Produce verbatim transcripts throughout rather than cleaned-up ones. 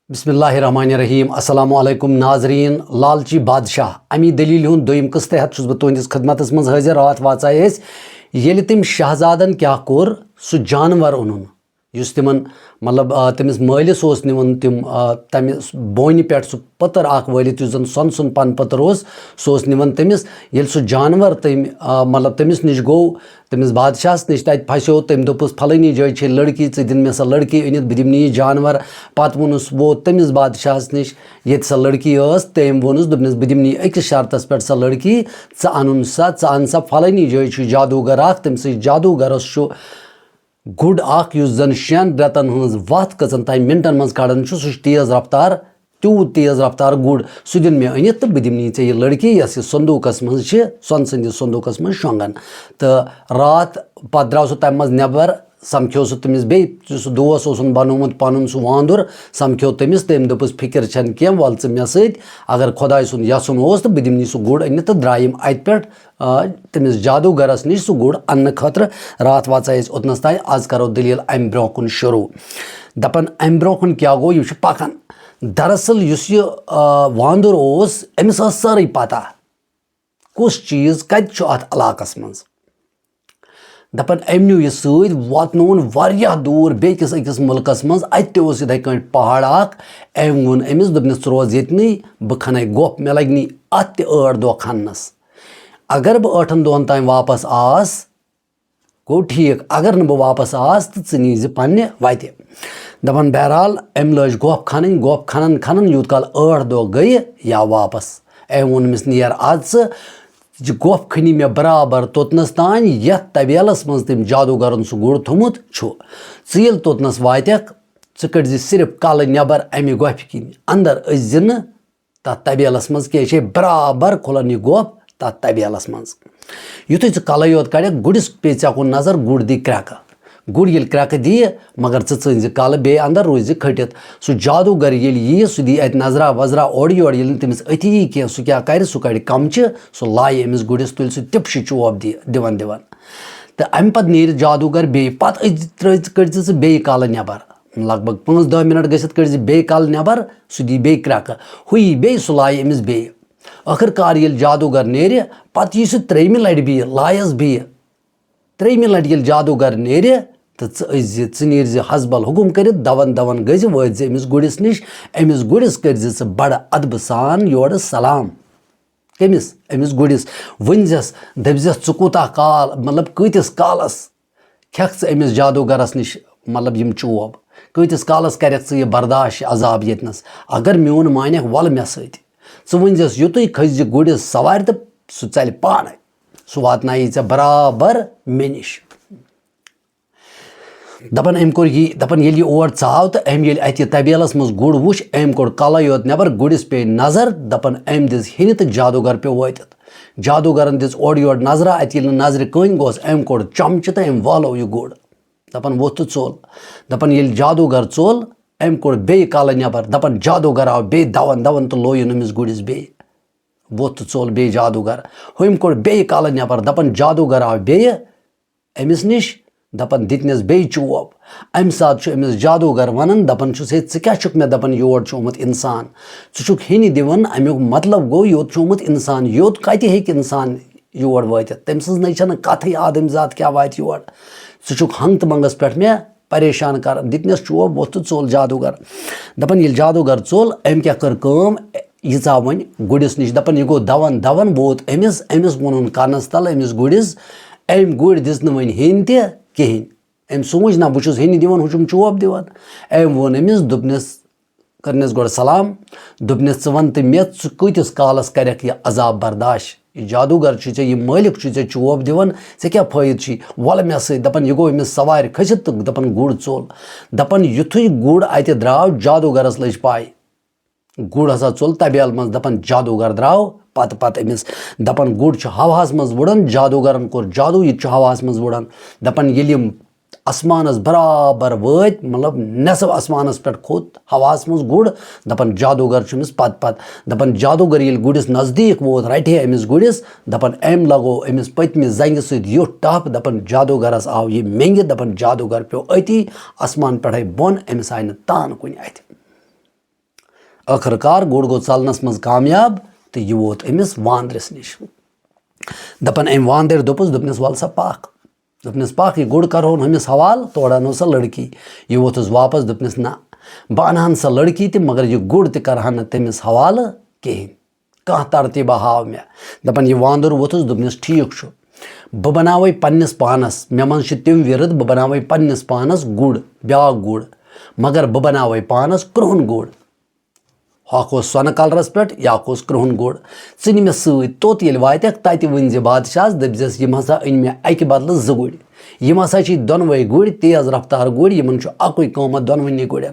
بسم اللہ الرحمن الرحیم۔ السلام علیکم ناظرین۔ لالچی بادشاہ، امی دلیل ہُنٛد دوٚیِم قٕصہٕ تحت چھُس بہٕ تُہنٛدِس خدمتس منٛز حٲضِر۔ راتھ واژے أسۍ، ییٚلہِ تٔمۍ شہزادن کیٛاہ کوٚر، سُہ جانور اوٚنُن، یُس تِمن، مطلب، آ، تٔمِس مٲلِس اوس نِوان تِم، آ، تمہِ بونہِ پٮ۪ٹھ سُہ پٔتٕر اکھ وٲلِتھ، یُس زن سۄنہٕ سُنٛد پن پٔتٕر اوس، سُہ اوس نِوان تٔمِس۔ ییٚلہِ سُہ جانور تٔمۍ، آ، مطلب، تٔمِس نِش گوٚو، تٔمِس بادشاہس نِش تتہِ پھسیو، تٔمۍ دوٚپُس، "فلٲنی جایہِ چھے لڑکی، ژٕ دِن مےٚ سۄ لڑکی أنِتھ، بہٕ دِمہٕ نہٕ یہِ جانور۔" پتہٕ ووٚنُس، ووت تٔمِس بادشاہس نِش، ییٚتہِ سۄ لڑکی ٲس، تٔمۍ ووٚنُس، دوٚپنس، "بہٕ دِمہٕ نہٕ یہِ أکِس شرطس پٮ۪ٹھ سۄ لڑکی، ژٕ انُن سا، ژٕ ان سا فلٲنی جایہِ چھُ جادوگر اکھ، تٔمۍ سٕے جادوگرس چھُ گُر اکھ، یُس زن شٮ۪ن رٮ۪تن ہٕنٛز وتھ کٔژن تام منٹن منٛز کڑان چھُ، سُہ چھُ تیز رفتار، تیوٗت تیز رفتار گُر، سُہ دِن مےٚ أنِتھ تہٕ بہٕ دِمہٕ نہٕ ژےٚ یہِ لڑکی، یۄس یہِ صندوٗقس منٛز چھِ، سۄنہٕ سٕنٛدِس صندوٗقس منٛز شۄنٛگان۔" تہٕ راتھ پتہٕ درٛاو سُہ تمہِ منٛز نٮ۪بر، سمکھیو سُہ تٔمِس بیٚیہِ، یُس سُہ دوس اوسُن بنوومُت پنُن سُہ واندُر، سمکھیو تٔمِس، تٔمۍ دوٚپُس، "فکر چھنہٕ کینٛہہ، ول ژٕ مےٚ سۭتۍ، اگر خۄداے سُنٛد یژھُن اوس تہٕ بہٕ دِمہٕ نہٕ سُہ گُر أنِتھ۔" تہٕ درٛاے یِم اتہِ پٮ۪ٹھ، آ، تٔمِس جادوگرس نِش سُہ گُر اننہٕ خٲطرٕ۔ راتھ واژے أسۍ اوٚتنس تام، از کرو دٔلیٖل امہِ برونٛہہ کُن شروع۔ دپان امہِ برونٛہہ کُن کیٛاہ گوٚو، یِم چھِ پکان۔ دراصل یُس یہِ، آ، واندُر اوس، أمِس ٲس سٲرٕے پتہ، کُس چیٖز کتہِ چھُ اتھ علاقس منٛز۔ دپان أمۍ نیوٗ یہِ سۭتۍ، واتنووُن واریاہ دوٗر بیٚیہِ کِس أکِس مُلکس منٛز۔ اتہِ تہِ اوس یِتھے کٲٹھۍ پہاڑ اکھ۔ أمۍ ووٚن أمِس، دوٚپنس، "ژٕ روز ییٚتنٕے، بہٕ کھنَے گۄپھ، مےٚ لگہِ نہٕ اتھ تہِ ٲٹھ دۄہ کھننس۔ اگر بہٕ ٲٹھن دۄہن تام واپس آس، گوٚو ٹھیٖک، اگر نہٕ بہٕ واپس آس تہٕ ژٕ نیٖزِ پننہِ وتہِ۔" دپان بہرحال أمۍ لٲج گۄپھ کھنٕنۍ، گۄپھ کھنان کھنان یوٗت کال ٲٹھ دۄہ گٔیہِ یا واپس۔ أمۍ ووٚن أمِس، "نیر از ژٕ، یہِ گۄپھ کھنی مےٚ برابر توٚتنس تانۍ، یتھ طویلس منٛز تٔمۍ جادوگرن سُہ گُر تھوٚمُت چھُ۔ ژٕ ییٚلہِ توٚتنس واتکھ، ژٕ کٔڑزِ صرف کلہٕ نٮ۪بر امہِ گۄپھِ کِنۍ، اندر أژزِ نہٕ تتھ طویلس منٛز کینٛہہ، یہِ چھے برابر کھُلان یہِ گۄپھ تتھ طویلس منٛز۔ یُتھُے ژٕ کلے یوت کڑکھ، گُرِس پیٚیہِ ژےٚ کُن نظر، گُر دی کرٛٮ۪کہٕ۔ گُر ییٚلہِ کرٛٮ۪کہٕ دِیہِ، مگر ژٕ ژٲنۍ زِ کلہٕ بیٚیہِ اندر، روٗزِ زِ کھٔٹِتھ۔ سُہ جادوگر ییٚلہِ ییہِ، سُہ دی اتہِ نظرا وظرا اورٕ یورٕ، ییٚلہِ نہٕ تٔمِس أتھی یی کینٛہہ، سُہ کیٛاہ کرِ؟ سُہ کڑِ کمچہِ، سُہ لایہِ أمِس گُرِس، تُلہِ سُہ ٹِپشہِ چوب دِ-، دِوان دِوان۔ تہٕ امہِ پتہٕ نیرِ جادوگر بیٚیہِ، پتہٕ أژ-، ترٛٲوۍ-، کٔڑزِ ژٕ بیٚیہِ کلہٕ نٮ۪بر۔ لگ بگ پانٛژھ دَہ منٹ گٔژھِتھ کٔڑزِ بیٚیہِ کلہٕ نٮ۪بر، سُہ دی بیٚیہِ کرٛٮ۪کہٕ، ہُہ یی بیٚیہِ، سُہ لایہِ أمِس بیٚیہِ۔ ٲخٕر کار ییٚلہِ جادوگر نیرِ، پتہٕ یی سُہ ترٛیٚیِمہِ لٹہِ بیٚیہِ، لایس بیٚیہِ۔ ترٛیٚیِمہِ لٹہِ ییٚلہِ جادوگر نیرِ، تہٕ ژٕ أژۍ زِ، ژٕ نیرِ زِ حسب الحکم کٔرِتھ، دون دون گٔژھۍ زِ، وٲتۍ زِ أمِس گُرِس نِش۔ أمِس گُرِس کٔرۍ زِ ژٕ بڑٕ ادبہٕ سان یورٕ سلام۔ کٔمِس؟ أمِس گُرِس۔ ؤنۍ زٮ۪س، دٔپۍ زٮ۪س، "ژٕ کوٗتاہ کال، مطلب، کۭتِس کالس کھٮ۪کھ ژٕ أمِس جادوگرس نِش، مطلب، یِم چوب؟ کۭتِس کالس کرکھ ژٕ یہِ برداش، یہِ عذاب ییٚتنس؟ اگر میون مانکھ، ولہٕ مےٚ سۭتۍ۔ ژٕ ؤنۍ زٮ۪س، یُتُے کھٔسۍ زِ گُرِس سوارِ تہٕ سُہ ژلہِ پانے۔ سُہ واتنایی ژےٚ برابر مےٚ نِش۔" دپان أمۍ کوٚر یہِ، دپان ییٚلہِ یہِ اور ژاو تہٕ أمۍ ییٚلہِ اتہِ یہِ طبیلس منٛز گُر وُچھ، أمۍ کوٚڑ کلے یوت نٮ۪بر، گُرِس پیٚیہِ نظر، دپان أمۍ دِژ ہینہِ تہٕ جادوگر پیوٚو وٲتِتھ۔ جادوگرن دِژ اورٕ یورٕ نظرا، اتہِ ییٚلہِ نہٕ نظرِ کٕہٕنۍ گوس، أمۍ کوٚڑ چمچہٕ تہٕ أمۍ والو یہِ گُر۔ دپان ووٚتھ تہٕ ژوٚل۔ دپان ییٚلہِ جادوگر ژوٚل، أمۍ کوٚڑ بیٚیہِ کلہٕ نٮ۪بر، دپان جادوگر آو بیٚیہِ دون دون تہٕ لویُن أمِس گُرِس بیٚیہِ۔ ووٚتھ تہٕ ژوٚل بیٚیہِ جادوگر۔ ہُمۍ کوٚڑ بیٚیہِ کلہٕ نٮ۪بر، دپان جادوگر آو بیٚیہِ أمِس نِش، دپان دِتنس بیٚیہِ چوب۔ امہِ ساتہٕ چھُ أمِس جادوگر ونان، دپان چھُس، "ہے، ژٕ کیٛاہ چھُکھ مےٚ دپان یور چھُ آمُت انسان؟ ژٕ چھُکھ ہینہِ دِوان، امیُک مطلب گوٚو یوٚت چھُ آمُت انسان، یوٚت کتہِ ہیٚکہِ انسان یور وٲتِتھ؟ تٔمۍ سٕنٛز نے چھنہٕ کتھٕے، آدم ذات کیٛاہ واتہِ یور؟ ژٕ چھُکھ ہنٛگ تہٕ منٛگس پٮ۪ٹھ مےٚ پریشان کران۔" دِتنس چوب، ووٚتھ تہٕ ژوٚل جادوگر۔ دپان ییٚلہِ جادوگر ژوٚل، أمۍ کیٛاہ کٔر کٲم؟ یہِ ژاو وۄنۍ گُرِس نِش، دپان یہِ گوٚو دون دون، ووت أمِس، أمِس ووٚنُن کنس تل أمِس گُرِس، أمۍ گُرۍ دِژ نہٕ وۄنۍ ہینہِ تہِ کِہینۍ۔ أمۍ سوٗنچ، نہ، بہٕ چھُس ہینہِ دِوان، ہُہ چھُم چوب دِوان۔ أمۍ ووٚن أمِس، دوٚپنس، کٔرنس گۄڈٕ سلام، دوٚپنس، "ژٕ ون تہٕ مےٚ، ژٕ کۭتِس کالس کرکھ یہِ عذاب برداش؟ یہِ جادوگر چھُے ژےٚ، یہِ مٲلِک چھُے ژےٚ چوب دِوان، ژےٚ کیٛاہ فٲیدٕ چھُے؟ وَلہٕ مےٚ سۭتۍ۔" دپان یہِ گوٚو أمِس سوارِ کھٔسِتھ تہٕ دپان گُر ژوٚل۔ دپان یُتھُے گُر اتہِ درٛاو، جادوگرس لٔج پاے۔ گُر ہسا ژوٚل طبیل منٛز، دپان جادوگر درٛاو پتہٕ پتہٕ أمِس۔ دپان گُر چھُ ہوہس منٛز وُڑان، جادوگرن کوٚر جادو، یہِ تہِ چھُ ہوہس منٛز وُڑان۔ دپان ییٚلہِ یِم آسمانس برابر وٲتۍ، مطلب نٮ۪صٕف آسمانس پٮ۪ٹھ کھوٚت ہوہس منٛز گُر، دپان جادوگر چھُ أمِس پتہٕ پتہٕ۔ دپان جادوگر ییٚلہِ گُرِس نزدیٖک ووت، رٹہِ ہے أمِس گُرِس، دپان أمۍ لگوو أمِس پٔتمہِ زنگہِ سۭتۍ یُتھ ٹپھ، دپان جادوگرس آو یہِ مٮ۪نگہِ، دپان جادوگر پیوٚو أتی آسمان پٮ۪ٹھے بۄن، أمِس آیہِ نہٕ تان کُنہِ اتھِ۔ ٲخٕر کار گُر گوٚو ژلنس منٛز کامیاب تہٕ یہِ ووت أمِس واندرِس نِش۔ دپان أمۍ واندرۍ دوٚپُس، دوٚپنس، "ول سا پکھ۔" دوٚپنس، "پکھ، یہِ گُر کرہون ہُمِس حوالہٕ، تورٕ انو سۄ لڑکی۔" یہِ ووتھُس واپس، دوٚپنس، "نہ، بہٕ انہن سۄ لڑکی تہِ، مگر یہِ گُر تہِ کرہن نہٕ تٔمِس حوالہٕ کِہینۍ۔" کانٛہہ ترتیٖبہ ہاو مےٚ۔ دپان، یہِ واندُر ووٚتھُس، دوٚپنس، "ٹھیٖک چھُ، بہٕ بناوے پننِس پانس، مےٚ منٛز چھِ تِم وِرد، بہٕ بناوے پننِس پانس گُر، بیٛاکھ گُر، مگر بہٕ بناوے پانس کرٛہُن گُر۔ ہۄکھ اوس سۄنہٕ کلرس پٮ۪ٹھ، یہِ اکھ اوس کرٛہُن گُر۔ ژٕ نہِ مےٚ سۭتۍ توٚت ییٚلہِ واتکھ، تتہِ ؤنۍ زِ بادشاہس، دٔپۍ زٮ۪س، یِم ہسا أنۍ مےٚ اکہِ بدلہٕ زٕ گُرۍ۔ یِم ہسا چھِ دۄنوَے گُرۍ تیز رفتار گُرۍ، یِمن چھُ اکُے قۭمتھ دۄنوٕنی گُرٮ۪ن۔"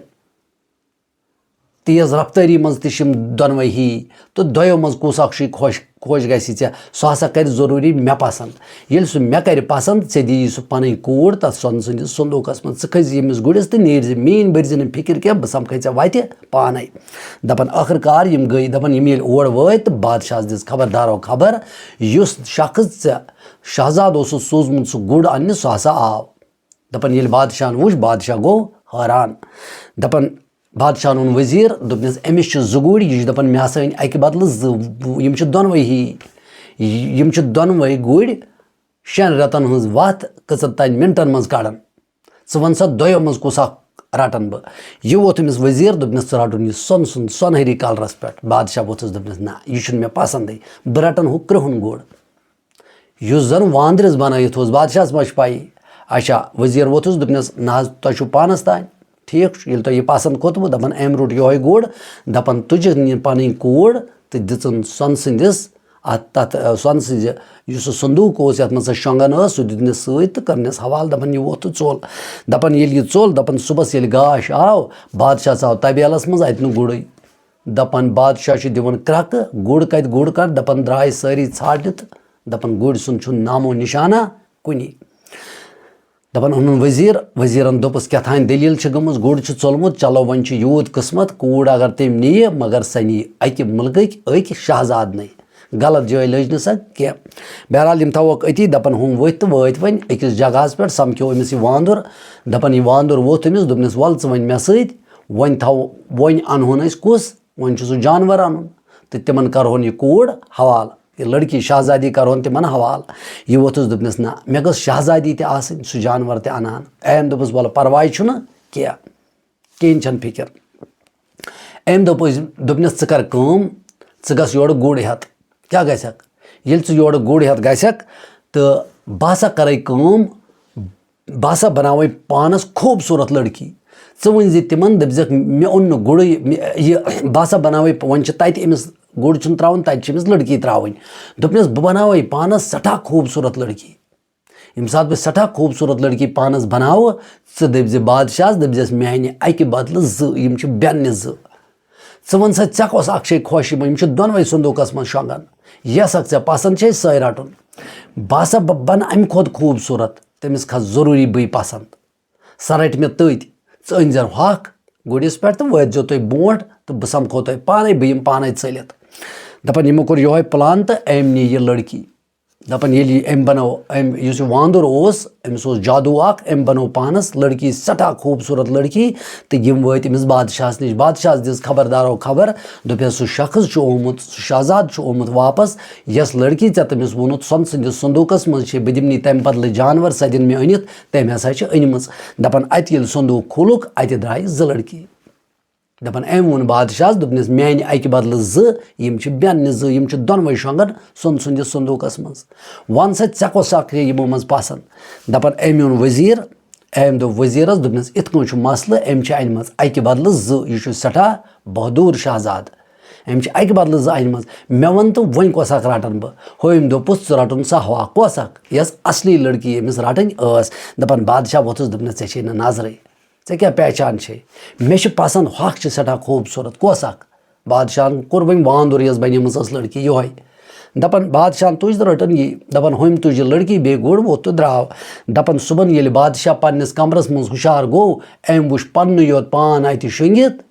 تیز رفتٲری منٛز تہِ چھِ یِم دۄنوَے ہی، تہٕ دۄیو منٛز کُس اکھ چھُے خۄش، خۄش گژھِ ژےٚ، سُہ ہسا کرِ ضروٗری مےٚ پسنٛد۔ ییٚلہِ سُہ مےٚ کرِ پسنٛد، ژےٚ دِیی سُہ پنٕنۍ کوٗر تتھ سۄنہٕ سٕنٛدِس صندوٗقس منٛز۔ ژٕ کھٔسۍ زِ ییٚمِس گُرِس تہٕ نیٖرۍ زِ، میٲنۍ بٔرۍ زِ نہٕ فِکر کینٛہہ، بہٕ سمکھے ژےٚ وتہِ پانے۔ دپان، ٲخٕر کار یِم گٔے، دپان، یِم ییٚلہِ اور وٲتۍ تہٕ بادشاہس دِژ خبردارو خبر، یُس شخص ژےٚ شہزادٕ اوسُتھ سوٗزمُت سُہ گُر اننہِ، سُہ ہسا آو۔ دپان، ییٚلہِ بادشاہن وُچھ، بادشاہ گوٚو حٲران۔ دپان، بادشاہن ووٚن وزیر، دوٚپنس، أمِس چھِ زٕ گُرۍ، یہِ چھُ دپان، مےٚ ہسا أنۍ اکہِ بدلہٕ زٕ، یِم چھِ دۄنوے ہی، یِم چھِ دۄنوے گُرۍ شٮ۪ن رٮ۪تن ہٕنٛز وتھ کٔژن تام منٹن منٛز کڑان۔ ژٕ وَن سا، دۄیو منٛز کُس اکھ رٹن بہٕ؟ یہِ ووٚتھ أمِس وزیر، دوٚپنس، ژٕ رٹُن یہِ سۄنہٕ سُنٛد، سۄنہری کلرس پٮ۪ٹھ۔ بادشاہ ووٚتھُس، دوٚپنس، نہ، یہِ چھُنہٕ مےٚ پسندٕے، بہٕ رٹن ہُہ کرٛہُن گُر۔ یُس زن واندرِس بنٲیِتھ اوس، بادشاہس ما چھِ پَیی؟ اچھا، وزیر ووٚتھُس، دوٚپنس، نہ حظ، تۄہہِ چھُو پانس تام۔ ٹھیٖک چھُ، ییٚلہِ تۄہہِ یہِ پسند کھوٚتوٕ، دپان، أمۍ روٚٹ یِہوٚے گُر، دپان، تُجہِ نِن پنٕنۍ کوٗر تہٕ دِژٕن سۄنہٕ سٕنٛدِس، اتھ، تتھ، آ، سۄنہٕ سٕنٛزِ، یُس سُہ صندوٗق اوس، یتھ منٛز سۄ شۄنٛگان ٲس، سُہ دیُتنس سۭتۍ تہٕ کٔرنس حوالہٕ، دپان، یہِ ووٚتھ تہٕ ژوٚل۔ دپان، ییٚلہِ یہِ ژوٚل، دپان، صُبحس ییٚلہِ گاش آو، بادشاہ ژاو تبیلس منٛز، اتہِ نہٕ گُرٕے۔ دپان، بادشاہ چھُ دِوان کرٛکہٕ، گُر کتہِ، گُر کتہِ؟ دپان، درٛاے سٲری ژھانٛڈنہِ تہٕ دپان، گُرۍ سُنٛد چھُنہٕ نامو نشانہ کُنی۔ دپان، اوٚنُن وزیر، وزیرن دوٚپُس، کیٛاہ تھانۍ دٔلیٖل چھِ گٔمٕژ، گُر چھُ ژوٚلمُت، چلو وۄنۍ چھُ یوٗت قٕسمت، کوٗر اگر تٔمۍ نِیہِ، مگر سۄ نِیہِ اکہِ مُلکٕکۍ أکۍ شہزادنٕے۔ غلط جایہِ لٔج نہٕ سۄ کینٛہہ۔ بہرحال، یِم تھاووکھ أتی، دپان، ہُم ؤتھۍ تہٕ وٲتۍ وۄنۍ أکِس جگہس پٮ۪ٹھ، سمکھیو أمِس یہِ واندُر۔ دپان، یہِ واندُر ووٚتھ أمِس، دوٚپنس، ول ژٕ وۄنۍ مےٚ سۭتۍ، وۄنۍ تھاوو، وۄنۍ انہون أسۍ کُس؟ وۄنۍ چھُ سُہ جانور انُن تہٕ تِمن کرہون یہِ کوٗر حوالہٕ، یہِ لڑکی شہزادی کرہون تِمن حوالہٕ۔ یہِ ووٚتھُس، دوٚپنس، نہ، مےٚ گٔژھ شہزادی تہِ آسٕنۍ، سُہ جانور تہِ انہان۔ أمۍ دوٚپُس، ولہٕ پرواے چھُنہٕ کینٛہہ، کِہینۍ چھَنہٕ فِکر۔ أمۍ دوٚپ أسۍ، دوٚپنس، ژٕ کر کٲم، ژٕ گژھ یورٕ گُر ہٮ۪تھ۔ کیٛاہ گژھکھ؟ ییٚلہِ ژٕ یورٕ گُر ہٮ۪تھ گژھکھ تہٕ بہٕ ہسا کرے کٲم، بہٕ ہسا بناوے پانس خوٗبصوٗرت لڑکی۔ ژٕ ؤنۍ زِ تِمن، دٔپۍ زٮ۪کھ، مےٚ اوٚن نہٕ گُرٕے، مےٚ، یہِ، بہٕ ہسا بناوے، وۄنۍ چھِ تتہِ أمِس گُر چھُنہٕ تراوُن، تتہِ چھِ أمِس لڑکی تراوٕنۍ۔ دوٚپنس، بہٕ بناوے پانس سٮ۪ٹھاہ خوٗبصوٗرت لڑکی۔ ییٚمہِ ساتہٕ بہٕ سٮ۪ٹھاہ خوٗبصوٗرت لڑکی پانس بناوٕ، ژٕ دٔپۍ زِ بادشاہس، دٔپۍ زٮ۪س، میانہِ اکہِ بدلہٕ زٕ، یِم چھِ بینہِ زٕ۔ ژٕ وَن سا، ژےٚ کۄس اکھ چھے خۄش؟ یِمن، یِم چھِ دۄنوَے صندوٗقس منٛز شۄنٛگان۔ یۄس اکھ ژےٚ پسنٛد چھے، سۄے رَٹُن۔ بہٕ ہسا ب-، بنہٕ اَمہِ کھۄتہٕ خوٗبصوٗرت، تٔمِس کھژ ضروٗری بٕے پسنٛد۔ سۄ رَٹہِ مےٚ تٔتۍ۔ ژٕ أنۍ زٮ۪ن ہۄکھ گُرِس پٮ۪ٹھ تہٕ وٲتۍ زیو تُہۍ برونٛٹھ تہٕ بہٕ سَمکھو تۄہہِ پانَے، بہٕ یِمہٕ پانَے ژٔلِتھ۔ دَپان، یِمو کوٚر یِہوٚے پلان تہٕ أمۍ نی یہِ لڑکی۔ دَپان، ییٚلہِ یہِ أمۍ بنٲو، أمۍ، یُس یہِ واندُر اوس، أمِس اوس جادوٗ اکھ، أمۍ بنوو پانَس لڑکی، سٮ۪ٹھاہ خوٗبصوٗرت لڑکی، تہٕ یِم وٲتۍ أمِس بادشاہَس نِش۔ بادشاہَس دِژ خبردارو خبر، دوٚپہَس، سُہ شخص چھُ آمُت، سُہ شہزادٕ چھُ آمُت واپس، یۄس لڑکی ژےٚ تٔمِس ووٚنُتھ، سۄنہٕ سٕنٛدِس صندوٗقَس منٛز چھے، بہٕ دِمہٕ نی تَمہِ بدلہٕ جانور، سۄ دِن مےٚ أنِتھ، تٔمۍ ہسا چھِ أنمٕژ۔ دَپان، اَتہِ ییٚلہِ صندوٗق کھُلُکھ، اَتہِ درٛایہِ زٕ لڑکی۔ دَپان، أمۍ ووٚن بادشاہَس، دوٚپنَس، میٛانہِ اَکہِ بدلہٕ زٕ، یِم چھِ بینہِ زٕ، یِم چھِ دۄنوَے شۄنٛگان سۄنہٕ سٕنٛدِس صندوٗقَس منٛز۔ وَن سا، ژےٚ کۄس اَکھ چھےٚ یِمو منٛز پسنٛد؟ دَپان، أمۍ اوٚن وزیٖر، أمۍ دوٚپ وزیٖرَس، دوٚپنَس، یِتھ کٔنۍ چھُ مسلہٕ، أمۍ چھِ اَنِمَژٕ اَکہِ بدلہٕ زٕ، یہِ چھُ سٮ۪ٹھاہ بہادُر شہزادٕ۔ أمۍ چھِ اَکہِ بدلہٕ زٕ اَنِمَژٕ، مےٚ وَن تہٕ وۄنۍ کۄس اَکھ رَٹَن بہٕ؟ ہُمۍ دوٚپُس، ژٕ رَٹُن سا ہۄکھ، کۄس اَکھ؟ یۄس اصلی لڑکی أمِس رَٹٕنۍ ٲس۔ دَپان، بادشاہ ووٚتھُس، دوٚپنَس، ژےٚ چھے نہٕ نظرٕے۔ ژےٚ کیٛاہ پہچان چھے؟ مےٚ چھِ پسنٛد، ہۄکھ چھِ سٮ۪ٹھاہ خوٗبصوٗرت، کۄس اَکھ؟ بادشاہَن کوٚر وۄنۍ واندُر، یۄس بَنیمٕژ ٲس لڑکی یِہوٚے۔ دَپان، بادشاہَن تُج تہٕ رٔٹٕن یہِ۔ دَپان، ہُمۍ تُج یہِ لڑکی، بیٚیہِ گُر ووٚتھ تہٕ درٛاو۔ دَپان، صُبحن ییٚلہِ بادشاہ پنٛنِس کمرَس منٛز ہُشار گوٚو، أمۍ وُچھ پنٛنُے یوت پان اَتہِ شۄنٛگِتھ،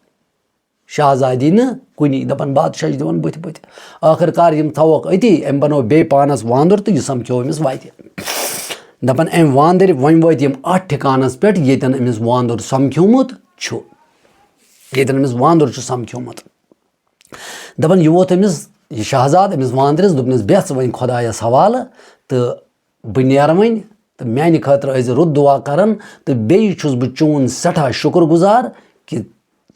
شہزادی نہٕ کُنی۔ دَپان، بادشاہ چھِ دِوان بٕتھِ بٕتھِ۔ ٲخٕر کار یِم تھاووکھ أتی، أمۍ بنوو بیٚیہِ پانَس واندُر تہٕ یہِ سَمکھیو أمِس وَتہِ۔ دَپان، أمۍ واندٕرۍ وۄنۍ وٲتۍ یِم اَتھ ٹھِکانَس پٮ۪ٹھ، ییٚتٮ۪ن أمِس واندُر سَمکھیومُت چھُ۔ ییٚتٮ۪ن أمِس واندُر چھُ سَمکھیومُت۔ دَپان، یہِ ووت أمِس، یہِ شہزادٕ أمِس واندرِس، دوٚپنَس، "بیٚہہ ژٕ وۄنۍ خۄدایَس حوالہٕ تہٕ بہٕ نیرٕ وۄنۍ، تہٕ میٛانہِ خٲطرٕ ٲسۍ زِ رُت دُعا کَران، تہٕ بیٚیہِ چھُس بہٕ چون سٮ۪ٹھاہ شُکُر گُزار کہِ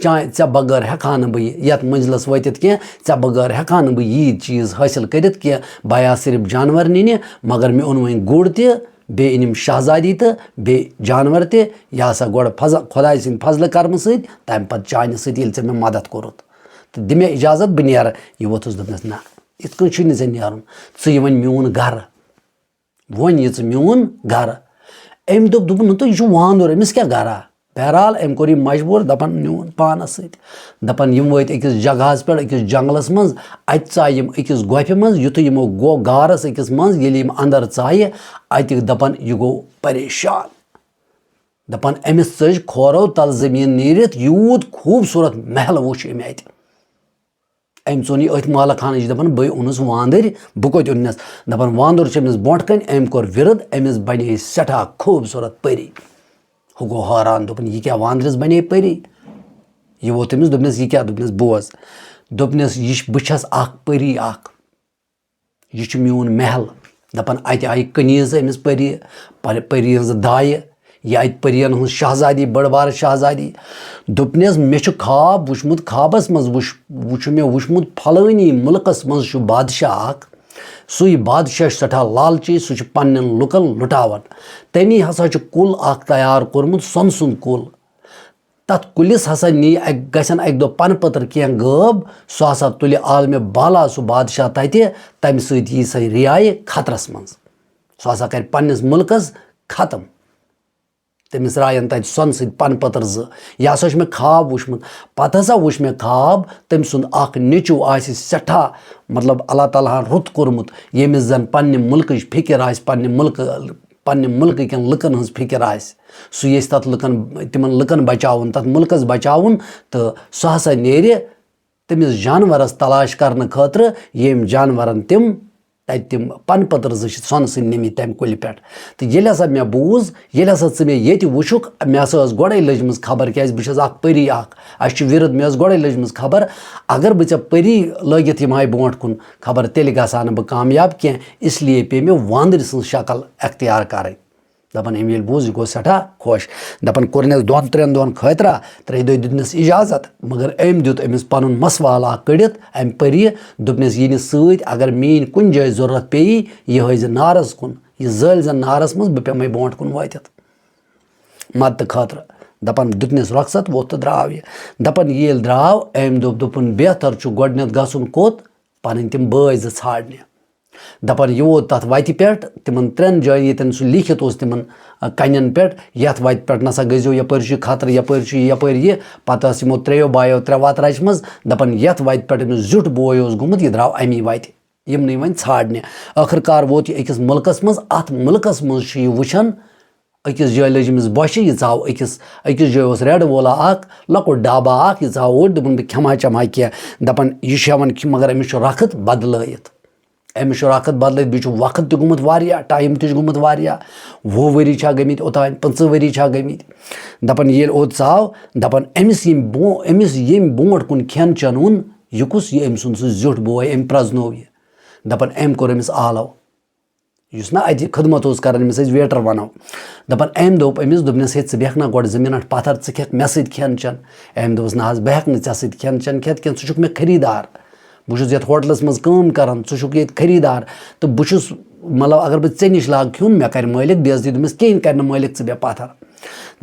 چا-، ژےٚ بغٲر ہٮ۪کہٕ ہا نہٕ بہٕ یہِ، یَتھ منزلَس وٲتِتھ کینٛہہ، ژےٚ بغٲر ہٮ۪کہٕ ہا نہٕ بہٕ ییٖتۍ چیٖز حٲصِل کٔرِتھ کینٛہہ، بہٕ آیاس صرف جانوَر نِنہِ، مگر مےٚ اوٚن وۄنۍ گُر تہِ، بیٚیہِ أنِم شہزادی تہٕ بیٚیہِ جانوَر تہِ، یہِ ہسا گۄڈٕ فض-، خۄداے سٕنٛدِ فضلہٕ کرمہٕ سۭتۍ، تَمہِ پَتہٕ چانہِ سۭتۍ، ییٚلہِ ژےٚ مےٚ مدد کوٚرُتھ۔ تہٕ دِ مےٚ اِجازت، بہٕ نیرٕ۔" یہِ ووٚتھُس، دوٚپنَس، "نہ، یِتھ کٔنۍ چھُے نہٕ ژےٚ نیرُن، ژٕ یہِ وۄنۍ میون گرٕ، وۄنۍ یہِ ژٕ میون گرٕ۔" أمۍ دوٚپ، دوٚپُن، "نہ تہٕ یہِ چھُ واندُر، أمِس کیٛاہ گرا؟" بہرحال، أمۍ کوٚر یہِ مجبوٗر، دَپان، نیوٗن پانَس سۭتۍ۔ دَپان، یِم وٲتۍ أکِس جگہَس پٮ۪ٹھ، أکِس جنٛگلَس منٛز۔ اَتہِ ژایہِ یِم أکِس گۄپھِ منٛز۔ یُتھُے یِمو گوٚو غارَس أکِس منٛز، ییٚلہِ یِم اَندَر ژایہِ، اَتہِ، دَپان، یہِ گوٚو پریشان۔ دَپان، أمِس ژٔج کھورو تَل زٔمیٖن نیٖرِتھ، یوٗت خوٗبصوٗرت محل وُچھ أمۍ اَتہِ۔ أمۍ ژوٚن یہِ أتھۍ محلہٕ خانہٕ نِش، دَپان، "بٔے اوٚنُس واندٕرۍ، بہٕ کوٚت اوٚننَس؟" دَپان، واندُر چھُ أمِس برونٛٹھ کَنہِ، أمۍ کوٚر وِرد، أمِس بَنے سٮ۪ٹھاہ خوٗبصوٗرت پٔری۔ ہُہ گوٚو حٲران، دوٚپُن، "یہِ کیٛاہ واندرِس بَنے پٔری؟" یہِ ووت تٔمِس، دوٚپنَس، "یہِ کیٛاہ؟" دوٚپنَس، "بوز۔" دوٚپنَس، "یہِ چھِ، بہٕ چھَس اَکھ پٔری اَکھ۔ یہِ چھُ میون محل۔" دَپان، اَتہِ آیہِ کنیز أمِس پٔری، پٔر-، پٔری ہٕنٛز دایہِ، یہِ اَتہِ پٔرِیَن ہٕنٛز شہزادی، بٔڑ بارٕ شہزادی۔ دوٚپنَس، "مےٚ چھُ خواب وُچھمُت، خوابَس منٛز وُچھ، وُچھ مےٚ وُچھمُت، پھلٲنی مُلکَس منٛز چھُ بادشاہ اَکھ۔ سُے بادشاہ چھُ سٮ۪ٹھاہ لالچی، سُہ چھُ پنٛنٮ۪ن لُکَن لُٹاوان۔ تٔمی ہسا چھُ کُل اَکھ تیار کوٚرمُت، سۄنہٕ سُنٛد کُل۔" تَتھ کُلِس ہسا نی اَکہِ، گژھن اَکہِ دۄہ پَنہٕ پٔتٕر کینٛہہ غٲب، سُہ ہسا تُلہِ عالمِ بالا سُہ بادشاہ تَتہِ، تَمہِ سۭتۍ یی سۄ رِیایہِ خطرَس منٛز۔ سُہ ہسا کَرِ پنٛنِس مُلکَس ختم۔ تٔمِس رایَن تَتہِ سۄنہٕ سۭتۍ پَنہٕ پٔتٕر زٕ۔ یہِ ہسا چھُ مےٚ خواب وُچھمُت۔ پَتہٕ ہسا وُچھ مےٚ خواب، تٔمۍ سُنٛد اَکھ نیٚچوٗ آسہِ سٮ۪ٹھاہ، مطلب، اللہ تعالیٰ ہَن رُت کوٚرمُت، ییٚمِس زَن پنٛنہِ مُلکٕچ فِکِر آسہِ، پنٛنہِ مُلکہٕ، پنٛنہِ مُلکہٕ کٮ۪ن لُکَن ہٕنٛز فِکِر آسہِ۔ سُہ ییٚژھِ تَتھ لُکَن، تِمَن لُکَن بچاوُن، تَتھ مُلکَس بچاوُن، تہٕ سُہ ہسا نیرِ تٔمِس جانوَرَس تلاش کرنہٕ خٲطرٕ، ییٚمۍ جانوَرَن تِم تَتہِ تِم پَنہٕ پٔتٕر زٕ چھِ سۄنہٕ سۭتۍ نِمٕتۍ تَمہِ کُلہِ پٮ۪ٹھ۔ تہٕ ییٚلہِ ہسا مےٚ بوٗز، ییٚلہِ ہسا ژٕ مےٚ ییٚتہِ وُچھُکھ، مےٚ ہسا ٲس گۄڈَے لٔجمٕژ خبر، کیٛازِ بہٕ چھَس اَکھ پٔری اَکھ، اَسہِ چھُ وِرد، مےٚ ٲس گۄڈَے لٔجمٕژ خبر، اگر بہٕ ژےٚ پٔری لٲگِتھ یِمہٕ ہاے برونٛٹھ کُن، خبر تیٚلہِ گژھٕ ہا نہٕ بہٕ کامیاب کینٛہہ، اس لیے پیٚیہِ مےٚ وانٛدٕرۍ سٕنٛز شکل اختیار کَرٕنۍ۔ دَپان، أمۍ ییٚلہِ بوٗز، یہِ گوٚو سٮ۪ٹھاہ خۄش۔ دَپان، کوٚرنَس دۄن ترٛٮ۪ن دۄہَن خٲطرٕ، ترٛیٚیہِ دۄہہِ دیُتنَس اِجازت، مگر أمۍ دیُت أمِس پَنُن مسوالہٕ اَکھ کٔڑِتھ، اَمہِ پٔریہِ دوٚپنَس، "یہِ نہِ سۭتۍ، اگر میٛٲنۍ کُنہِ جایہِ ضروٗرت پیٚیہِ، یہِ ہٲیزِ نارَس کُن، یہِ زٲلۍ زَن نارَس منٛز، بہٕ پٮ۪مَے برونٛٹھ کُن وٲتِتھ مدتہٕ خٲطرٕ۔" دَپان، دیُتنَس رۄخصت، ووٚتھ تہٕ درٛاو یہِ۔ دَپان، یہِ ییٚلہِ درٛاو، أمۍ دوٚپ، دوٚپُن، بہتر چھُ گۄڈٕنٮ۪تھ گژھُن کوٚت؟ پَنٕنۍ تِم بٲے زٕ ژھانٛڈنہِ۔ دَپان، یہِ ووت تَتھ وَتہِ پٮ۪ٹھ، تِمَن ترٛٮ۪ن جایَن، ییٚتٮ۪ن سُہ لیٖکھِتھ اوس تِمَن، آ، کَنٮ۪ن پٮ۪ٹھ، یَتھ وَتہِ پٮ۪ٹھ نَسا گٔژھۍزیو، یَپٲرۍ چھُ یہِ خطرٕ، یَپٲرۍ چھُ یہِ، یَپٲرۍ یہِ۔ پَتہٕ ٲس یِمو ترٛیٚیو بایو ترٛےٚ وَتہٕ رَچمَژٕ، دَپان، یَتھ وَتہِ پٮ۪ٹھ أمِس زیُٹھ بوے اوس گوٚمُت، یہِ درٛاو اَمی وَتہِ۔ یِمنٕے وۄنۍ ژھانٛڈنہِ۔ ٲخٕر کار ووت یہِ أکِس مُلکَس منٛز، اَتھ مُلکَس منٛز چھُ یہِ وٕچھان، أکِس جایہِ لٔج أمِس بۄچھِ، یہِ ژاو أکِس، أکِس جایہِ اوس ریڈٕ وولا اَکھ، لۄکُٹ ڈابا اَکھ، یہِ ژاو اوٚڑ، دوٚپُن، "بہٕ کھٮ۪مہٕ ہا چٮ۪مہٕ ہا کینٛہہ۔" دَپان، یہِ چھُ ہٮ۪وان کھِ-، مگر أمِس چھُ رَخت بدلٲیِتھ۔ أمِس چھُ رَخت بدلٲیِتھ، بیٚیہِ چھُ وقت تہِ گوٚمُت واریاہ، ٹایم تہِ چھُ گوٚمُت واریاہ۔ وُہ ؤری چھا گٔمٕتۍ اوٚتام، پٕنٛژٕہ ؤری چھا گٔمٕتۍ؟ دَپان، ییٚلہِ اوٚت ژاو، دَپان، أمِس ییٚمۍ بو-، أمِس ییٚمۍ برونٛٹھ کُن کھٮ۪ن چٮ۪ن اوٚن، یہِ کُس، یہِ أمۍ سُنٛد سُہ زیُٹھ بوے، أمۍ پرٛزنوو یہِ۔ دَپان، أمۍ کوٚر أمِس آلو۔ یُس نہ اَتہِ خدمت اوس کران، أمِس أسۍ ویٹر وَنو۔ دَپان، أمۍ دوٚپ أمِس، دوٚپنَس، "ہے، ژٕ بیٚہکھ نہ گۄڈٕ زٕ مِنٹ پَتھر، ژٕ کھٮ۪کھ مےٚ سۭتۍ کھٮ۪ن چٮ۪ن؟" أمۍ دوٚپُس، "نہ حظ، بہٕ ہٮ۪کہٕ نہٕ ژےٚ سۭتۍ کھٮ۪ن چٮ۪ن کھٮ۪تھ کینٛہہ، ژٕ چھُکھ مےٚ خریٖدار۔ بہٕ چھُس یَتھ ہوٹلَس منٛز کٲم کران، ژٕ چھُکھ ییٚتہِ خریٖدار۔ تہٕ بہٕ چھُس، مطلب، اگر بہٕ ژےٚ نِش لاگہٕ کھیوٚن، مےٚ کرِ مٲلِک بے عزتی۔" دوٚپمَس، "کِہیٖنۍ کرِ نہٕ مٲلِک ژٕ بیٚہہ پَتھر۔"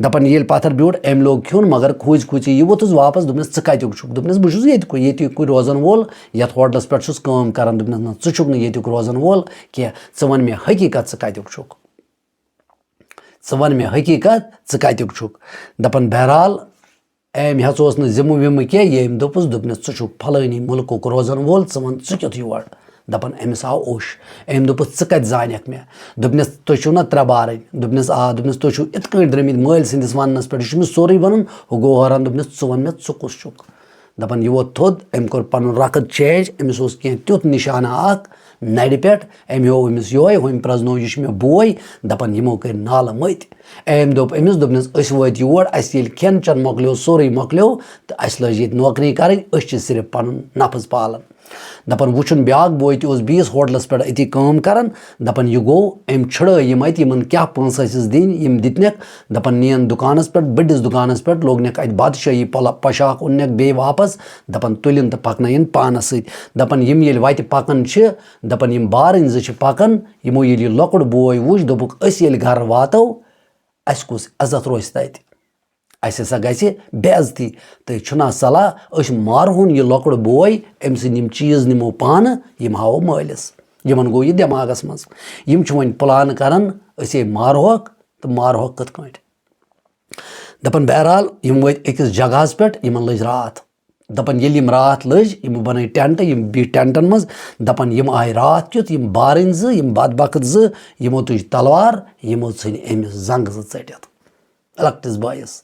دَپان، ییٚلہِ پَتھر بیوٗٹھ، أمۍ لوگ کھیوٚن، مگر کھوٗژۍ کھوٗژی یہِ ووٚتھُس واپَس، دوٚپنَس، "ژٕ کَتیُک چھُکھ؟" دوٚپنَس، "بہٕ چھُس ییٚتہِ کُے، ییٚتہِ کُے روزَن وول، یَتھ ہوٹلَس پٮ۪ٹھ چھُس کٲم کران۔" دوٚپنَس، "نہ، ژٕ چھُکھ نہٕ ییٚتیُک روزَن وول کینٛہہ، ژٕ وَن مےٚ حقیٖقت، ژٕ کَتیُک چھُکھ؟ ژٕ وَن مےٚ حقیٖقت، ژٕ کَتیُک چھُکھ؟" دَپان، بہرحال، أمۍ ہٮ۪ژ اوس نہٕ ذِمہٕ وِمہٕ کینٛہہ، ییٚمۍ دوٚپُس، دوٚپنَس، "ژٕ چھُکھ پھلٲنی مُلکُک روزَن وول، ژٕ وَن، ژٕ کیُتھ یور؟" دَپان، أمِس آو اوٚش۔ أمۍ دوٚپُس، "ژٕ کَتہِ زانَکھ مےٚ؟" دوٚپنَس، "تُہۍ چھِو نہ ترٛےٚ بارٕنۍ؟" دوٚپنَس، "آ۔" دوٚپنَس، "تُہۍ چھِو یِتھ کٲٹھۍ درٛٲمٕتۍ مٲلۍ سٕنٛدِس وَننَس پٮ۪ٹھ، یہِ چھُ أمِس سورُے وَنُن۔" ہُہ گوٚو حٲران، دوٚپنَس، "ژٕ وَن مےٚ، ژٕ کُس چھُکھ؟" دَپان، یہِ ووت تھوٚد، أمۍ کوٚر پَنُن رَخت چینج، أمِس اوس کینٛہہ تیُتھ نِشانہ اَکھ نَرِ پٮ۪ٹھ، أمۍ ہوو أمِس یِہوٚے، ہُمۍ پرٛزنوو، "یہِ چھُ مےٚ بوے۔" دَپان، یِمو کٔرۍ نالہٕ مٔتۍ۔ أمۍ دوٚپ أمِس، دوٚپنَس، "أسۍ وٲتۍ یور، اَسہِ ییٚلہِ کھٮ۪ن چٮ۪ن مۄکلیو، سورُے مۄکلیو، تہٕ اَسہِ لٔج ییٚتہِ نوکری کَرٕنۍ، أسۍ چھِ صرف پَنُن نفس پالان۔" دَپان وٕچھُن بیٛاکھ بوے تہِ اوس بیٚیِس ہوٹلَس پٮ۪ٹھ أتی کٲم کَران۔ دَپان یہِ گوٚو، أمۍ چھُڑٲے یِم اَتہِ، یِمَن کیٛاہ پونٛسہٕ ٲسِس دِنۍ، یِم دِتنَکھ۔ دَپان نِیَن دُکانَس پٮ۪ٹھ، بٔڑِس دُکانَس پٮ۪ٹھ، لوگنَکھ اَتہِ بادشٲہی پَلَ-، پۄشاک اوٚننَکھ بیٚیہِ واپَس۔ دَپان تُلِن تہٕ پَکنٲیِن پانَس سۭتۍ۔ دَپان یِم ییٚلہِ وَتہِ پَکان چھِ، دَپان یِم بارٕنۍ زٕ چھِ پَکان، یِمو ییٚلہِ یہِ لۄکُٹ بوے وُچھ، دوٚپُکھ أسۍ ییٚلہِ گَرٕ واتو، اَسہِ کُس عزت روزِ تَتہِ؟ اَسہِ ہسا گژھِ بے عزتی۔ تہٕ چھُنہ صلاح أسۍ مارہون یہِ لۄکُٹ بوے، أمۍ سٕنٛدۍ یِم چیٖز نِمو پانہٕ، یِم ہاوو مٲلِس۔ یِمن گوٚو یہِ دٮ۪ماغس منٛز۔ یِم چھِ وۄنۍ plan کران، أسۍ ہے مارہوکھ تہٕ مارہوکھ کِتھ کٲٹھۍ؟ دَپان بہرحال یِم وٲتۍ أکِس جگہس پٮ۪ٹھ، یِمن لٔج راتھ۔ دَپان ییٚلہِ یِم راتھ لٔج، یِمو بنٲے ٹینٹ، یِم بیٖٹھۍ ٹینٹن منٛز۔ دَپان یِم آے راتھ کیُتھ، یِم بارٕنۍ زٕ، یِم بدبخت زٕ، یِمو تُج تلوار، یِمو ژھٕنۍ أمِس زنٛگہٕ زٕ ژٔٹِتھ۔ لۄکٹِس بٲیِس۔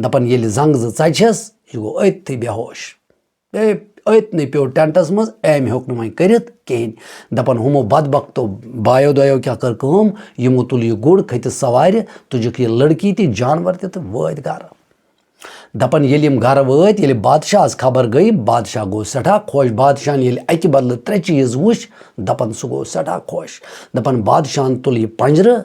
دَپان ییٚلہِ زنٛگہٕ زٕ ژَجہِ چھَس، یہِ گوٚو أتھٕے بے ہوش۔ بیٚیہِ أتھنٕے پیوٚو ٹینٹَس منٛز، أمۍ ہیوٚک نہٕ وۄنۍ کٔرِتھ کِہیٖنۍ۔ دَپان ہُمو بدبختو بایو دۄیو کیٛاہ کٔر کٲم، یِمو تُل یہِ گُر، کھٔتِس سوارِ، تُجُکھ یہِ لٔڑکی تہِ جانوَر تہِ تہٕ وٲتۍ گَرٕ۔ دَپان ییٚلہِ یِم گَرٕ وٲتۍ، ییٚلہِ بادشاہَس خبر گٔے، بادشاہ گوٚو سٮ۪ٹھاہ خۄش۔ بادشاہَن ییٚلہِ اَکہِ بدلہٕ ترٛےٚ چیٖز وٕچھ، دَپان سُہ گوٚو سٮ۪ٹھاہ خۄش۔ دَپان بادشاہَن تُل یہِ پَنجرٕ،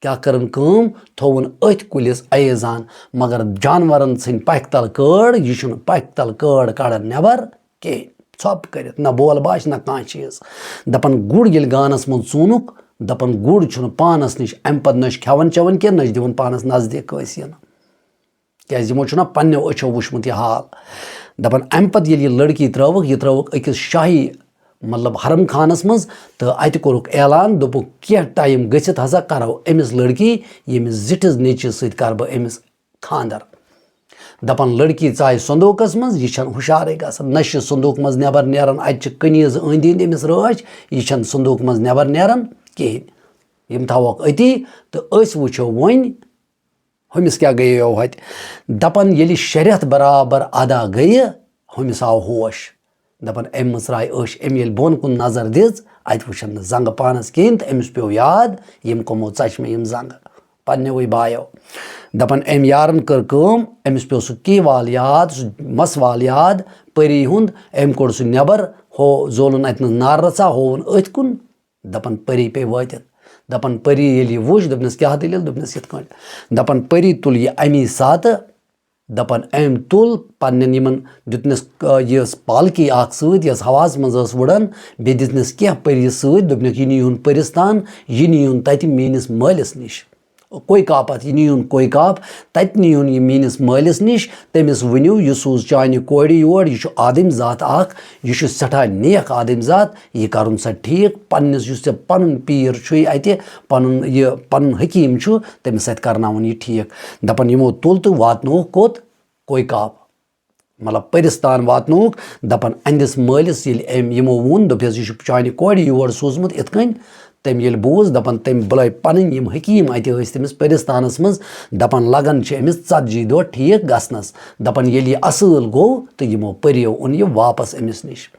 کیٛاہ کٔرٕن کٲم؟ تھووُن أتھۍ کُلِس اویزان، مگر جانورن ژھٕنۍ پکھِ تل کٲڑ، یہِ چھُنہٕ پکھِ تل کٲڑ کڑان نٮ۪بر کِہیٖنۍ، ژھۄپہٕ کٔرِتھ، نہ بول باش، نہ کانٛہہ چیٖز۔ دَپان گُر ییٚلہِ گانس منٛز ژوٗنُکھ، دَپان گُر چھُنہٕ پانس نِش، اَمہِ پتہٕ نہ چھُ کھٮ۪وان چٮ۪وان کینٛہہ، نہ چھُ دِوان پانس نزدیٖک کٲنٛسہِ یِنہٕ۔ کیٛازِ یِمو چھُنہ پنٛنیو أچھو وٕچھمُت یہِ حال۔ دَپان اَمہِ پَتہٕ ییٚلہِ یہِ لٔڑکی ترٛٲوٕکھ، یہِ ترٛٲوٕکھ أکِس شاہی، مطلب، حرم خانَس منٛز، تہٕ اَتہِ کوٚرُکھ اعلان، دوٚپُکھ کینٛہہ ٹایم گٔژھِتھ ہسا کَرو أمِس لٔڑکی، ییٚمِس زِٹھِس نیٚچوِس سۭتۍ کَرٕ بہٕ أمِس خانٛدر۔ دَپان لٔڑکی ژایہِ صندوٗقَس منٛز، یہِ چھَنہٕ ہُشارٕے گژھان، نہ چھِ صندوٗق منٛز نٮ۪بر نیران، اَتہِ چھِ کٔنیٖز أنٛدۍ أنٛدۍ أمِس رٲچھ، یہِ چھَنہٕ صندوٗق منٛز نٮ۪بر نیران کِہیٖنۍ۔ یِم تھاووکھ أتی تہٕ أسۍ وٕچھو وۄنۍ ہُمِس کیٛاہ گٔیے یو ہتہِ؟ دَپان ییٚلہِ شےٚ رٮ۪تھ برابر ادا گٔیہِ، ہُمِس آو ہوش۔ دَپان أمۍ مٕژراے أچھ، أمۍ ییٚلہِ بۄن کُن نظر دِژ، اَتہِ وٕچھن نہٕ زنٛگہٕ پانَس کِہیٖنۍ تہٕ أمِس پیوٚو یاد، یِم کَمو ژَچہِ مےٚ یِم زنٛگہٕ پنٛنیوٕے بایو۔ دَپان أمۍ یارَن کٔر کٲم، أمِس پیوٚو سُہ کی وال یاد، سُہ مَس وال یاد، پٔری ہُنٛد، أمۍ کوٚڑ سُہ نٮ۪بر، ہو زولُن اَتہِ نَس نار رَژھا، ہووُن أتھۍ کُن۔ دَپان پٔری پیٚیہِ وٲتِتھ۔ دَپان پٔری ییٚلہِ یہِ وٕچھ، دوٚپنَس، "کیٛاہ دٔلیٖل؟" دوٚپنَس، "یِتھ کٲٹھۍ۔" دَپان پٔری تُل یہِ اَمی ساتہٕ، دَپان أمۍ تُل پنٛنٮ۪ن یِمَن، دیُتنَس، آ، یہِ پالکی اَکھ سۭتۍ، یۄس ہَوہَس منٛز ٲس وُڑان، بیٚیہِ دِژنَس کینٛہہ پٔری سۭتۍ، دوٚپنَکھ، "یہِ نِیٖہُن پٔرِستان، یہِ نِیٖہُن تَتہِ میٛٲنِس مٲلِس نِش۔" کویکاپَتھ، یہِ نِیُن کویکاپ، تَتہِ نِیُن یہِ میٛٲنِس مٲلِس نِش، تٔمِس ؤنِو، یہِ سوٗز چانہِ کورِ یور، یہِ چھُ آدمۍ ذات اَکھ، یہِ چھُ سٮ۪ٹھاہ نیک آدمۍ ذات، یہِ کَرُن سا ٹھیٖک، پنٛنِس یُس ژےٚ پَنُن پیٖر چھُے اَتہِ، پَنُن یہِ، پَنُن حکیٖم چھُ، تٔمِس سۭتۍ کَرناوُن یہِ ٹھیٖک۔ دَپان یِمو تُل تہٕ واتنووُکھ کوٚت؟ کویکاپ۔ مطلب، پٔرِستان واتنووُکھ، دَپان، "أہنٛدِس مٲلِس ییٚلہِ أمۍ یِمو ووٚن، دوٚپہَس، 'یہِ چھُ چانہِ کورِ یور سوٗزمُت یِتھ کٔنۍ'، تٔمۍ ییٚلہِ بوٗز، دَپان، تٔمۍ بُلٲے پَنٕنۍ یِم حکیٖم اَتہِ ٲسۍ تٔمِس پٔرِستانَس منٛز، دَپان، لَگان چھِ أمِس ژَتجی دۄہ ٹھیٖک گژھنَس۔ دَپان، ییٚلہِ یہِ اَصٕل گوٚو تہٕ یِمو پٔرِیو اوٚن یہِ واپَس أمِس نِش۔"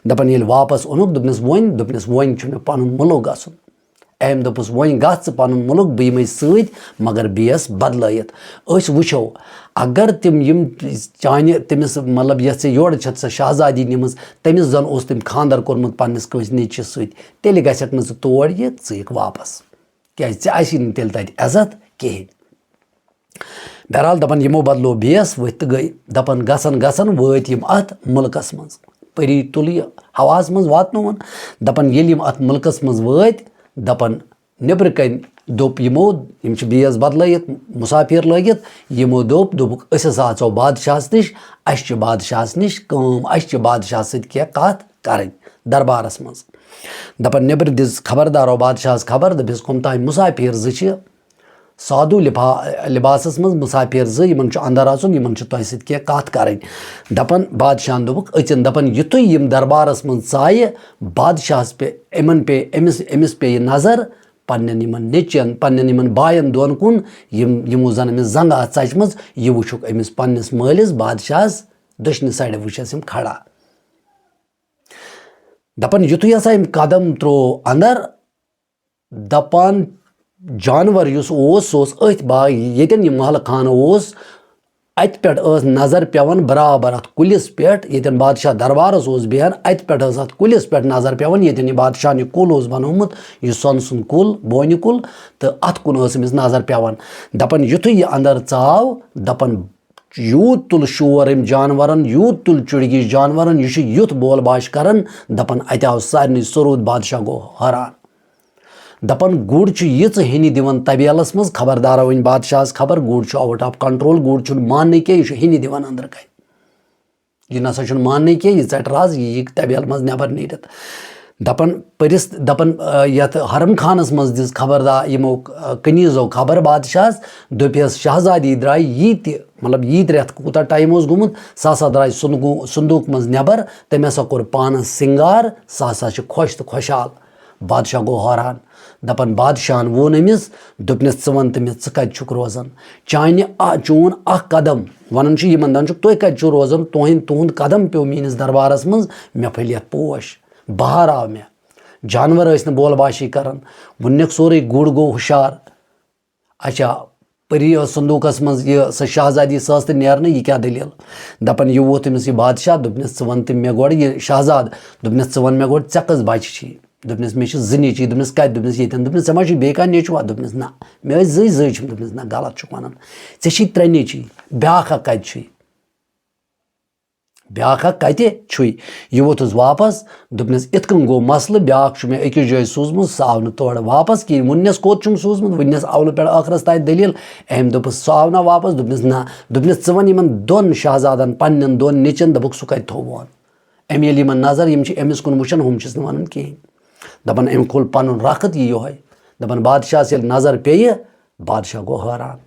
دَپان، ییٚلہِ واپَس اوٚنُکھ، دوٚپنَس، "وۄنۍ"، دوٚپنَس، "وۄنۍ چھُ مےٚ پَنُن مُلُک گژھُن۔" أمۍ دوٚپُس، "وۄنۍ گژھ ژٕ پَنُن مُلُک، بہٕ یِمَے سۭتۍ، مگر بہٕ یِس بدلٲیِتھ۔" أسۍ وٕچھو، اگر تِم یِم چانہِ تٔمِس، مطلب، یَتھ ژےٚ یورٕ چھَتھ سۄ شہزادی نِمٕژ، تٔمِس زَن اوس تٔمۍ خانٛدر کوٚرمُت پنٛنِس کٲنٛسہِ نیٚچوِس سۭتۍ، تیٚلہِ گژھٮ۪کھ نہٕ ژٕ تور یہِ، ژٕ یِکھ واپَس۔ کیٛازِ ژےٚ آسی نہٕ تیٚلہِ تَتہِ عزت کِہیٖنۍ۔ بہرحال، دَپان یِمو بدلو بیس ؤتھۍ تہٕ گٔے۔ دَپان گژھان گژھان وٲتۍ یِم اَتھ مُلکَس منٛز۔ پٔری تُل یہِ ہَوہَس منٛز واتنووُن۔ دَپان ییٚلہِ یِم اَتھ مُلکَس منٛز وٲتۍ، دَپان نیٚبرٕ کَنۍ دوٚپ یِمو، یِم چھِ بیس بدلٲیِتھ، مُسافِر لٲگِتھ، یِمو دوٚپ، دوٚپُکھ، "أسۍ ہسا اژو بادشاہَس نِش، اَسہِ چھِ بادشاہَس نِش کٲم، اَسہِ چھِ بادشاہَس سۭتۍ کینٛہہ کَتھ کَرٕنۍ دربارَس منٛز۔" دَپان نیٚبرٕ دِژ خبردارو بادشاہَس خبر، دوٚپُس، "کٕم تام مُسافِر زٕ چھِ سادو لِفا-، لِباسَس منٛز مُسافِر زٕ، یِمَن چھُ اَندَر اَژُن، یِمَن چھُ تۄہہِ سۭتۍ کینٛہہ کَتھ کَرٕنۍ۔" دَپان بادشاہَن دوٚپُکھ، أژِن، دَپان یُتھُے یِم دربارَس منٛز ژایہِ، بادشاہَس پے، یِمَن پے، أمِس، أمِس پیٚیہِ نظر پنٛنٮ۪ن یِمَن نیٚچوٮ۪ن، پنٛنٮ۪ن یِمَن بایَن دۄن کُن، یِم، یِمو زَن أمِس زنٛگہٕ آسہٕ ژَچمَژٕ، یہِ وٕچھُکھ أمِس پنٛنِس مٲلِس بادشاہَس دٔچھنہِ سایڈٕ وٕچھَس یِم کھڑا۔ دَپان یُتھُے ہسا أمۍ قدم ترٛوو اَندَر، دَپان جانوَر یُس اوس، سُہ اوس أتھۍ باغ، ییٚتٮ۪ن یہِ محلہٕ خانہٕ اوس، اَتہِ پٮ۪ٹھ ٲس نظر پٮ۪وان برابر اَتھ کُلِس پٮ۪ٹھ، ییٚتٮ۪ن بادشاہ دربارَس اوس بیٚہان، اَتہِ پٮ۪ٹھ ٲس اَتھ کُلِس پٮ۪ٹھ نظر پٮ۪وان، ییٚتٮ۪ن یہِ بادشاہَن یہِ کُل اوس بَنومُت، یہِ سۄنہٕ سُنٛد کُل، بونہِ کُل، تہٕ اَتھ کُن ٲس أمِس نظر پٮ۪وان۔ دَپان، یُتھُے یہِ اَندَر ژاو، دَپان، یوٗت تُل شور أمۍ جانوَرَن، یوٗت تُل چُڑگِش جانوَرَن، یہِ چھُ یُتھ بول باش کَران، دَپان، اَتہِ آو سارنٕے سرود، بادشاہ گوٚو حٲران۔ دَپان، گُر چھُ یِژھ ہینی دِوان طبیلَس منٛز، خبردار وۄنۍ بادشاہَس خبر، گُر چھُ out of control، گُر چھُنہٕ ماننٕے کینٛہہ، یہِ چھُ ہینی دِوان أنٛدرٕ کَنہِ۔ یہِ نسا چھُنہٕ ماننٕے کینٛہہ، یہِ ژَٹہِ راز، یہِ یِیہِ طبیلہٕ منٛز نٮ۪بر نیٖرِتھ۔ دَپان، پٔرِس، دَپان، آ، یَتھ حرم خانَس منٛز دِژ خبردار یِمو، آ، کنیٖزو خبر بادشاہَس، دوٚپہَس، شہزادی درٛاے یی تہِ، مطلب، یی تہِ رٮ۪تھ کوٗتاہ ٹایم اوس گوٚمُت، سُہ ہسا درٛاے صندوٗق، صندوٗق منٛز نٮ۪بر، تٔمۍ ہسا کوٚر پانَس سِنگار، سُہ ہسا چھُ خۄش تہٕ خۄشحال۔ بادشاہ گوٚو حٲران۔ دَپان، بادشاہَن ووٚن أمِس، دوٚپنَس، ژٕ وَن تہٕ مےٚ، ژٕ کَتہِ چھُکھ روزان؟ چانہِ آ-، چون اَکھ قدم، وَنان چھُ یِمَن، دَپان چھُکھ، تُہۍ کَتہِ چھُو روزان؟ تُہٕنٛدۍ، تُہُنٛد قدم پیوٚو میٛٲنِس دربارَس منٛز، مےٚ پھٔلۍ یَتھ پوش۔ بہار آو مےٚ۔ جانوَر ٲسۍ نہٕ بول باشی کَران۔ ووٚننَکھ سورُے، گُر گوٚو ہُشار۔ اچھا، پٔری ٲس صندوٗقَس منٛز یہِ، سۄ شہزادی، سۄ ٲس تہٕ نیرنہٕ، یہِ کیٛاہ دٔلیٖل؟ دَپان، یہِ ووت أمِس یہِ بادشاہ، دوٚپنَس، ژٕ وَن تہٕ مےٚ گۄڈٕ، یہِ شہزاد، دوٚپنَس، ژٕ وَن مےٚ گۄڈٕ، ژےٚ کٔژ بَچہِ چھی؟ دوٚپنَس، مےٚ چھِ زٕ نیٚچِوۍ۔ دوٚپنَس، کَتہِ؟ دوٚپنَس، ییٚتٮ۪ن۔ دوٚپنَس، ژےٚ ما چھُے بیٚیہِ کانٛہہ نیٚچوٗ؟ دوٚپنَس، نہ، مےٚ ٲسۍ زٕے، زٕے چھِم۔ دوٚپنَس، نہ، غلط چھُکھ وَنان، ژےٚ چھی ترٛےٚ نیٚچِوۍ، بیٛاکھ اَکھ کَتہِ چھُے؟ بیٛاکھ اَکھ کَتہِ چھُے؟ یہِ ووٚتھُس واپَس، دوٚپنَس، یِتھ کٔنۍ گوٚو مسلہٕ، بیٛاکھ چھُ مےٚ أکِس جایہِ سوٗزمُت، سُہ آو نہٕ تورٕ واپَس کِہیٖنۍ۔ ووٚننَس، کوٚت چھُم سوٗزمُت؟ ووٚننَس، اَو نہٕ پٮ۪ٹھ ٲخرَس تام دٔلیٖل۔ أمۍ دوٚپُس، سُہ آو نہ واپَس؟ دوٚپنَس، نہ۔ دوٚپنَس، ژٕ وَن یِمَن دۄن شہزادَن، پنٛنٮ۪ن دۄن نیٚچَن، دَپُکھ، سُہ کَتہِ تھوٚو وون؟ أمۍ ییٚلہِ یِمَن نظر، یِم چھِ أمِس کُن وٕچھان، ہُم چھِس نہٕ وَنان کِہیٖنۍ۔ دَپان، أمۍ کھول پَنُن رَخت یہِ یِہوٚے۔ دَپان، بادشاہَس ییٚلہِ نظر پیٚیہِ، بادشاہ گوٚو حٲران۔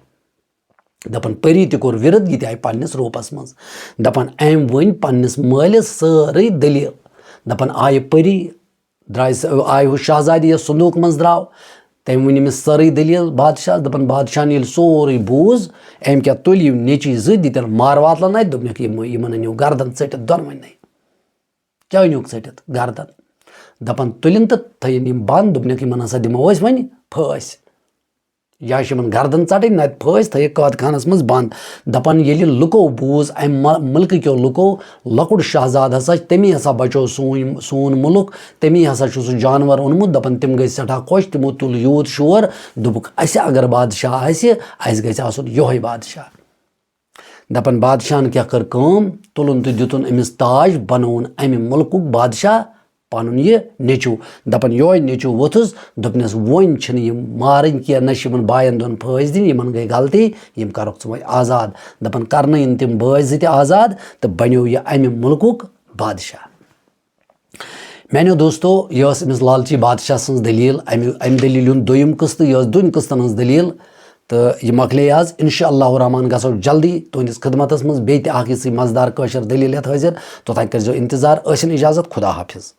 دَپان، پٔری تہِ کوٚر وِرد، یہِ تہِ آیہِ پنٛنِس روٗپَس منٛز۔ دَپان، أمۍ ؤنۍ پنٛنِس مٲلِس سٲرٕے دٔلیٖل۔ دَپان، آیہِ پٔری، درٛاے سۄ، آیہِ ہُہ شہزادی یَس صندوٗق منٛز درٛاو۔ تٔمۍ ؤنۍ أمِس سٲرٕے دٔلیٖل بادشاہَس۔ دَپان، بادشاہَن ییٚلہِ سورُے بوٗز، أمۍ کیٛاہ تُلۍ یِم نیٚچِوۍ زٕ، دِتٮ۪ن مارٕ واتلَن اَتھِ، دوٚپنَکھ، یِم، یِمَن أنِو گردَن ژٔٹِتھ دۄنوٕنی۔ کیٛاہ أنِوکھ ژٔٹِتھ گردَن؟ دَپان، تُلِن تہٕ تھٲیِن یِم بنٛد، دوٚپنَکھ، یِمَن ہسا دِمو أسۍ وۄنۍ پھٲسۍ۔ یا چھِ یِمَن گردَن ژَٹٕنۍ، نَتہٕ پھٲسۍ تھٲیِکھ قٲد خانَس منٛز بنٛد۔ دَپان، ییٚلہِ لُکو بوٗز، اَمہِ مَ-، مُلکہٕ کیو لُکو، لۄکُٹ شہزادٕ ہسا چھِ، تٔمی ہسا بچو سون، سون مُلک، تٔمی ہسا چھُ سُہ جانوَر اوٚنمُت۔ دَپان، تِم گٔے سٮ۪ٹھاہ خۄش، تِمو تُل یوٗت شور، دوٚپُکھ، اَسہِ اگر بادشاہ آسہِ، اَسہِ گژھِ آسُن یِہوٚے بادشاہ۔ دَپان، بادشاہَن کیٛاہ کٔر کٲم؟ تُلُن تہٕ دِتُن أمِس تاج، بَنووُن اَمہِ مُلکُک بادشاہ پَنُن یہِ نیٚچوٗ۔ دَپان، یِہوٚے نیٚچوٗ ووٚتھُس، دوٚپنَس، وۄنۍ چھِنہٕ یِم مارٕنۍ کینٛہہ، نہ چھِ یِمَن بایَن دۄن پھٲسۍ دِنۍ، یِمَن گٔے غلطی، یِم کَرَکھ ژٕ وۄنۍ آزاد۔ دَپان، کَرنٲیِن تِم بٲے زٕ تہِ آزاد تہٕ بَنیو یہِ اَمہِ مُلکُک بادشاہ۔ میانیو دوستو، یہِ ٲس أمِس لالچی بادشاہ سٕنٛز دٔلیٖل۔ اَمہِ، اَمہِ دٔلیٖلہِ ہُنٛد دوٚیِم قٕسطہٕ، یہِ ٲس دۄن قٕسطن ہٕنٛز دٔلیٖل۔ تہٕ یہِ مۄکلے آز۔ اِنشاء اللہ الرحمن گژھو جلدی تُہٕنٛدِس خدمتس منٛز بیٚیہِ تہِ اکھ یِژھٕے مزٕدار کٲشِر دٔلیٖل ہٮ۪تھ حٲضِر۔ توٚتام کٔرۍزیو اِنتظار۔ ٲسِن اِجازت۔ خدا حافظ۔